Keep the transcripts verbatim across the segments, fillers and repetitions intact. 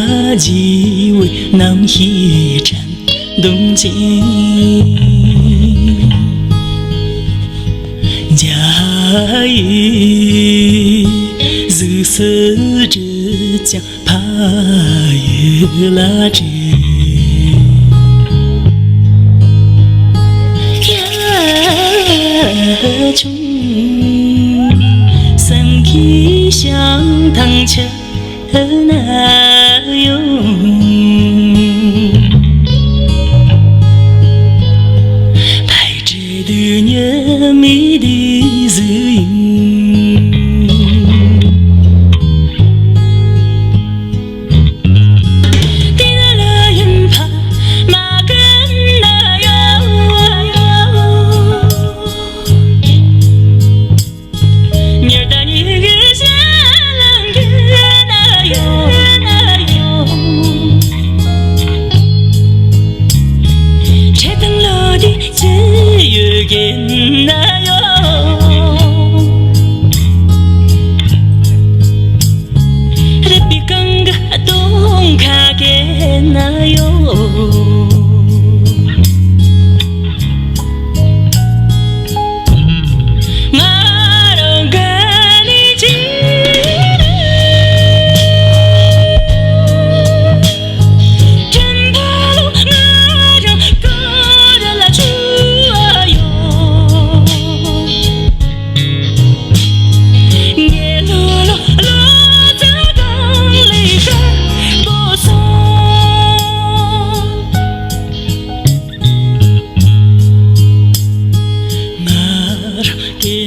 བརྗིད་པའི་རྣམ་ཤེས་དྲན་གདུང་ཅན། འཇའ་ཡི་གཟུགས་སུ་བཀྲུས་ཀྱང་ཕ་ཡུལ་ལ་བྲོས། ཁྱེད་ཆུང་སེམས་ཀྱི་བྱང་ཐང་ཆད་ན་ཡང་ཕ་ཡུལ་དུ་ཉལ་མི་དེ་ཟིག་ཡིན། དེ་ན་ལ་ཡིན་ཕ་མ་ཀུན་ན་ཡང་། ཉི་ཟླ་གཉིས་ཀྱི་ཞལ་ལང་གི་ན་ཡོད། འཕྲེད་དང་ལོ་དེ་ཅི་ཡོད་ཀྱི་ན་ཡོད། རུས་པའི་རྐང་གི་གདོང་ཁ་གི་ན་ཡོད། ང་རང་ག་ནས་ཅི་རེད། དྲན་པ་ལོ་ང་རང་ག་རེ་ལ་བཅུག་ཡོད། ངའི་ལོ་ལོ་ལོ་ཙཱ་དང་ལས་ཀ་བོ་སོང་། ང་རང་གི་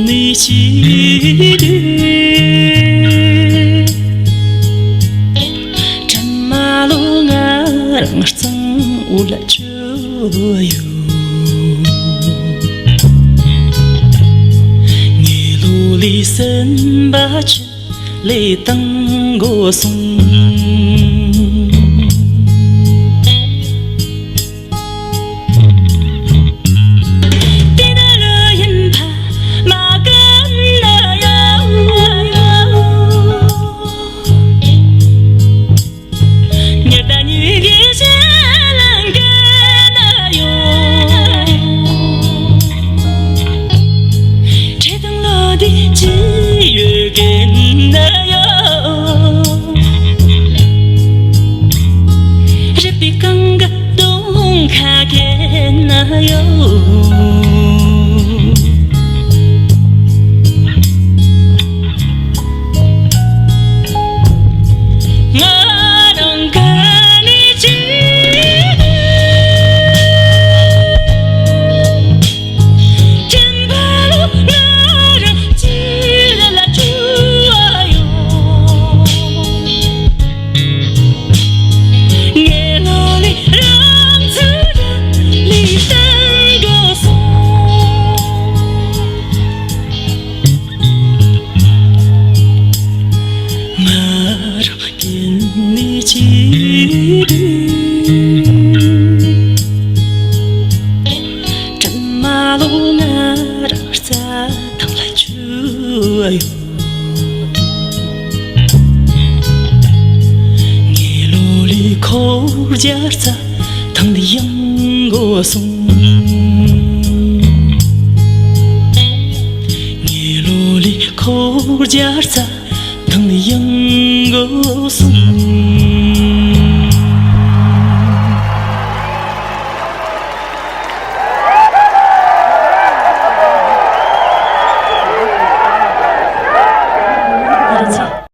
ནི་ཅི་རེད། དྲན་མ་ལོ་ང་རང་གཙང་བོ་ལ་བཅུག་ཡོད། ངའི་ལོ་ལས་སེམས་པ་ཆེ་ལས་བཏང་དགོས་སོང་། དེ་ན་ལོ་ཡིན་ཕ་མ་ཀུན་ན་ཡང་། ཉི་ཟླ་གཉིས་ཀྱི་ཞལ་ལང་གི་ན་ཡོད། འཕྲེད་དང་ལོ་དེ་ཅི་ཡོད་ཀྱི་ན་ཡོད། རུས་པའི་རྐང་གི་གདོང་ཁ་གི་ན་ཡོད། ང་རང་ག་ནས་ཅི་རེད། དྲན་པ་ལོ་ང་རང་ཅི་རེད་ལ་བཅུག་ཡོད། ངའི་ལོ་ལས་རང་ཚུར་རང་ལས་བསྟན་དགོས་སོང་། ང་རང་གི་ནི་ཅི་རེད། དྲན་མ་ལོ་ང་རང་རྩྭ་ཐང་ལ་བཅུག་ཡོད། ངའི་ལོ་ལས་འཁོར་རྒྱ་རྩྭ་ཐང་འདི་ཡང་དགོས་སོང་། ངའི་ལོ་ལས་འཁོར་རྒྱ་རྩྭ་ཐང་འདི་ཡང་དགོས་སོང་།